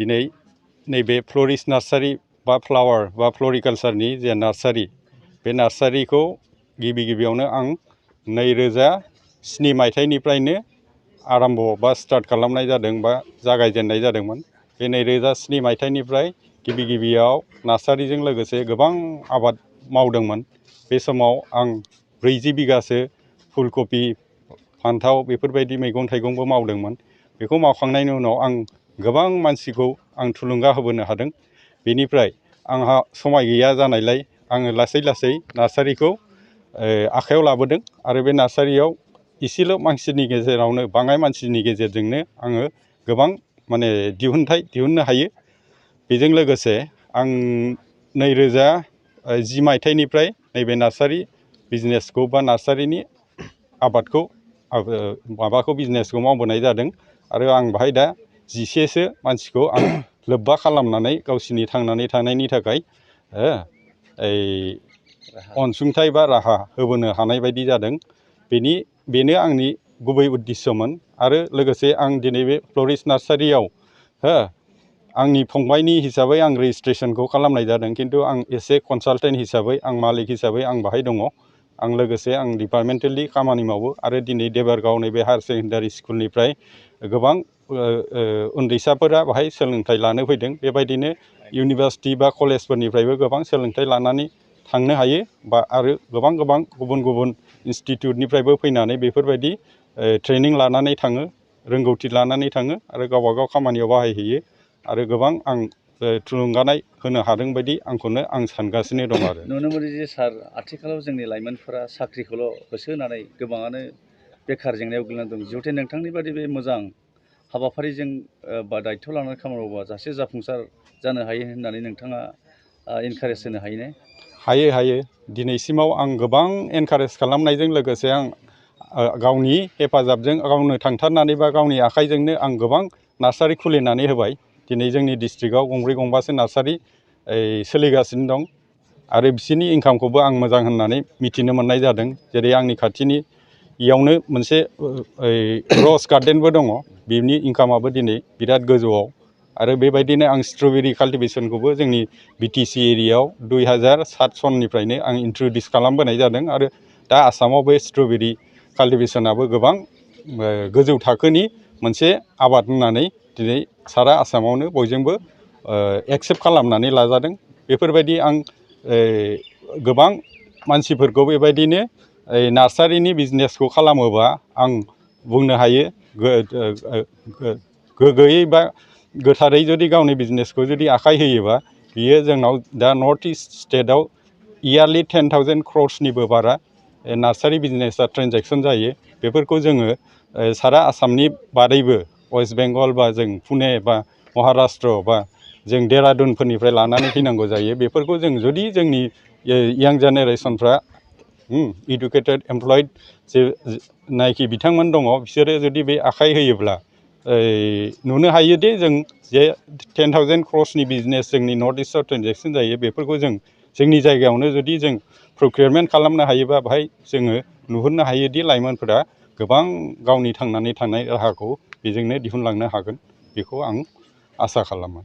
दिनै नैबे flourished nursery बा फ्लावार बा फ्लरिकालचारनि जे नार्सारि बे नार्सारिखौ गिबियावनो आं 2007 मायथाइनिफ्रायनो आरम्भ बा स्टार्ट खालामनाय जादों बा जागायजेननाय जादोंमोन। बे 2007 मायथाइनिफ्राय गिबियाव नार्सारिजों लोगोसे गोबां आबाद मावदोंमोन। बे समाव आं 40 बिगासो फुलकबि फान्थाव बेफोरबायदि मैगं थाइगंबो मावदोंमोन। बेखौ मावखांनायनि उनाव आं गोबां मानसिखौ आं थुलुंगा होबोनो हादों। बेनिफ्राय आंहा समाय गैया जानायलाय आङो लासै नार्सारिखौ आखायाव लाबोदों आरो बे नार्सारियाव इसेल' मानसिनि गेजेरावनो बाङाय मानसिनि गेजेरजोंनो आङो गोबां माने दिहुनथाइ दिहुननो हायो। बेजों लोगोसे आं 2010 मायथाइनिफ्राय नैबे नार्सारि बिजनेसखौ बा नार्सारिनि आबादखौ बिजनेसखौ मावबोनाय जादों आरो आं बाहाय दा 11सो मानसिखौ आं लोब्बा खालामनानै गावसिनि थांनानै थानायनि थाखाय अनसुंथाइ बा राहा होबोनो हानाय बायदि जादों। बेनो आंनि गुबै उद्देश्यमोन। आरो लोगोसे आं दिनै बे फ्लरिस्ट नार्सारियाव आंनि फंबायनि हिसाबै आं रेजिस्ट्रेसनखौ खालामनाय जादों, खिन्थु आं एसे कनसालटेन्ट हिसाबै आं मालिक हिसाबै आं बाहाय दङ। आं लोगोसे आं डिपार्टमेन्टेलि खामानि मावो आरो दिनै देबोरगाव नैबे हायार सेकेन्डारि स्कुलनिफ्राय गोबां उन्दैसाफोरा बाहाय सोलोंथाइ लानो फैदों। बेबायदिनो इउनिभार्सिटि बा कलेजफोरनिफ्रायबो गोबां सोलोंथाइ लानानै थांनो हायो बा आरो गोबां गुबुन इन्सटिटिउटनिफ्रायबो फैनानै बेफोरबायदि ट्रेनिं लानानै थाङो, रोंगौथि लानानै थाङो आरो गावबागाव खामानियाव बाहायहैयो आरो गोबां आं थुलुंगानाय होनो हादों बायदि आंखौनो आं सानगासिनो दं। आरो नुनो मोनो जे सार, आथिखालाव जोंनि लाइमोनफोरा साख्रिखौल' होसो होनानै गोबाङानो बेखार जेंनायाव गोग्लैनानै दं। जुदि नोंथांनि बादि बे मोजां हाबाफारिजों बा दायथ' लानानै खामानि मावोबा सासे जाफुंसार जानो हायो होननानै नोंथाङा इनकारेज होनो हायो ने? हायो। दिनैसिमाव आं गोबां एनकारेज खालामनायजों लोगोसे आं गावनि हेफाजाबजों गावनो थांथारनानै बा गावनि आखाइजोंनो आं गोबां नार्सारि खुलिनानै होबाय। दिनै जोंनि डिस्ट्रिक्टआव 2-3सो नार्सारि सोलिगासिनो दं आरो बिसोरनि इनकामखौबो आं मोजां होननानै मिथिनो मोननाय जादों। जेरै आंनि खाथिनि इयावनो मोनसे र'ज गार्डेनबो दङ, बिनि इनकामाबो दिनै बिराद गोजौआव। आरो बेबायदिनो आं स्ट्रबेरि काल्टिभेसनखौबो जोंनि BTC एरियायाव 2007 सननिफ्रायनो आं इन्ट्रडिउस खालामबोनाय जादों आरो दा आसामाव बे स्ट्रबेरि काल्टिभेसनाबो गोबां गोजौ थाखोनि मोनसे आबाद होननानै दिनै सारा आसामावनो बयजोंबो एक्सेप्ट खालामनानै लाजादों। बेफोरबायदि आं गोबां मानसिफोरखौ बेबायदिनो नार्सारिनि बिजनेसखौ खालामोबा आं बुंनो हायो गोग्गोयै बा गोथारै जुदि गावनि बिजनेसखौ जुदि आखाइ होयोबा बियो जोंनाव दा नर्थ इस्ट स्टेटआव इयारलि 10,000 क्र'र्सनिबो बारा नार्सारि बिजनेसा ट्रेन्जेक्सन जायो। बेफोरखौ जोङो सारा आसामनि बादैबो वेस्ट बेंगल बा जों पुने बा महाराष्ट्र बा जों देरादुनफोरनिफ्राय लानानै फैनांगौ जायो। बेफोरखौ जों जुदि जोंनि यां जेनेरेसनफ्रा इडुकेटेड एमप्लयड नाखि बिथांमोन दङ, बिसोरो जुदि बे आखाइ होयोब्ला नुनो हायोदि जों जे 10,000 क्र'र्सनि बिजनेस जोंनि नर्थ इस्टआव ट्रेन्जेक्सन जायो, बेफोरखौ जोंनि जायगायावनो जुदि जों प्रक्रियारमेन्ट खालामनो हायोबा बाहाय जोङो नुहुरनो हायोदि लाइमोनफोरा गोबां गावनि थांनानै थानाय राहाखौ बेजोंनो दिहुनलांनो हागोन। बेखौ आं आसा खालामो।